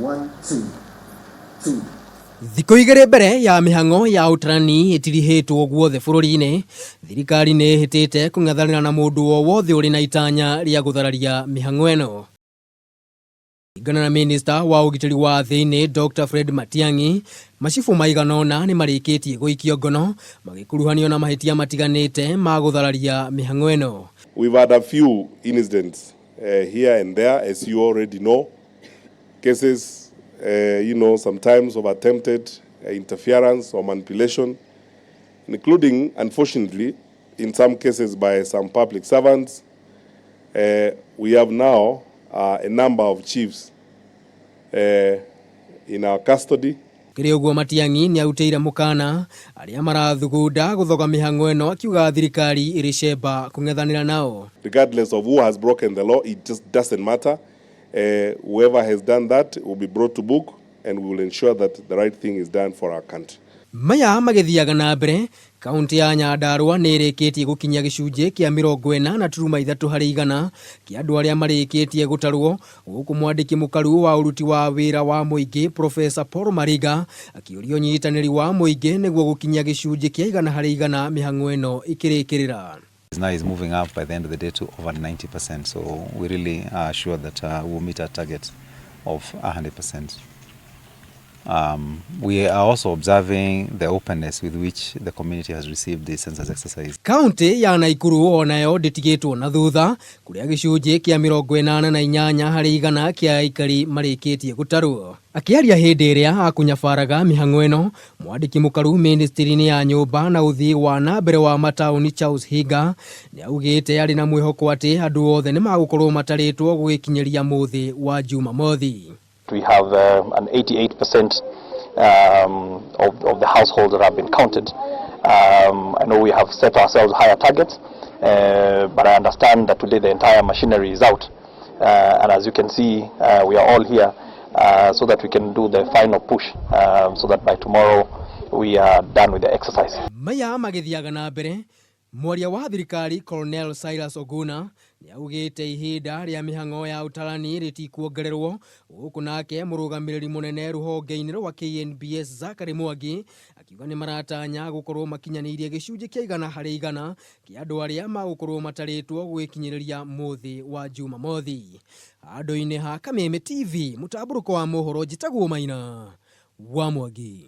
One, two, two. Thikũ igĩrĩ mbere ya mĩhang'o ya ũtarani ĩtirihĩtwo guothe bũrũri-inĩ, thirikari nĩ ĩhĩtĩte kũng'ethanĩra na mũndũ o wothe ũrĩ na itanya rĩa gũthararia mĩhang'o ĩno. Kũringana na minista wa ũgitĩri wa thĩinĩ Dr. Fred Matiang'i, macibũ maigana ũna nĩ marĩkĩtie gũikio ngono magĩkuruhanio na mahĩtia matiganĩte ma gũthararia mĩhang'o ĩno. We've had a few incidents here and there, as you already know. Cases, sometimes of attempted interference or manipulation, including, unfortunately, in some cases by some public servants. We have now a number of chiefs in our custody. Kĩrĩ ũguo Matiang'i nĩ arutĩire mũkana arĩa marathugunda gũthoga mĩhang'o ĩno akiuga thirikari ĩrĩ cemba kũng'ethanĩra nao. Regardless of who has broken the law, it just doesn't matter. Whoever has done that will be brought to book, and we will ensure that the right thing is done for our country. Maya magĩthiaga na mbere, kaunti ya Nyandarua nĩ ĩrĩkĩtie gũkinyia gĩcunjĩ kĩa 43% kĩa andũ arĩa marĩkĩtie gũtarwo, gũkũ mwandĩki mũkaru wa ũruti wa wĩra wa mũingĩ Profesa Paul Mariga akĩũria ũnyitanĩri wa mũingĩ nĩguo gũkinyia gĩcunjĩ kĩa 100% mĩhang'o ĩno ĩkĩrĩkĩrĩra. Now is moving up by the end of the day to over 90%. So we really are sure that we'll meet our target of 100%. We are also observing the openness with which the community has received the census exercise. Kaunti ya Naikuru onayo ndĩtigĩtwo na thutha, kũrĩa gĩcunjĩ kĩa 88% kĩa aikari marĩkĩtie gũtarwo. Akĩaria hĩndĩ ĩrĩa akũnyabaraga mĩhang'o ĩno, mwandĩki mũkaru ministry-inĩ ya nyũmba na ũthii wa na mbere wa mataũni Charles Hinga nĩ augĩte arĩ na mwĩhoko atĩ andũ othe nĩ magũkorwo matarĩtwo gũgĩkinyĩria mũthĩ wa Jumamothi. We have an 88% of the households that have been counted. I know we have set ourselves higher targets, but I understand that today the entire machinery is out. And as you can see, we are all here so that we can do the final push, so that by tomorrow we are done with the exercise. Maya magĩthiaga na mbere, mwaria wa thirikari Colonel Cyrus Oguna nĩ augĩte ihinda rĩa mĩhang'o ya ũtarani rĩtikuongererwo, gũkũ nake mũrũgamĩrĩri mũnene rũhonge-inĩ rwa KNBS Zachary Mwangi akiuga nĩ maratanya gũkorwo makinyanĩirie gĩcunjĩ kĩa 100% kĩa andũ arĩa magũkorwo matarĩtwo gwĩkinyĩrĩria mũthĩ wa Jumamothi. Handũ-inĩ ha Kameme TV, mũtambũrũko wa mohoro, njĩtagwo Maina wa Mwangi.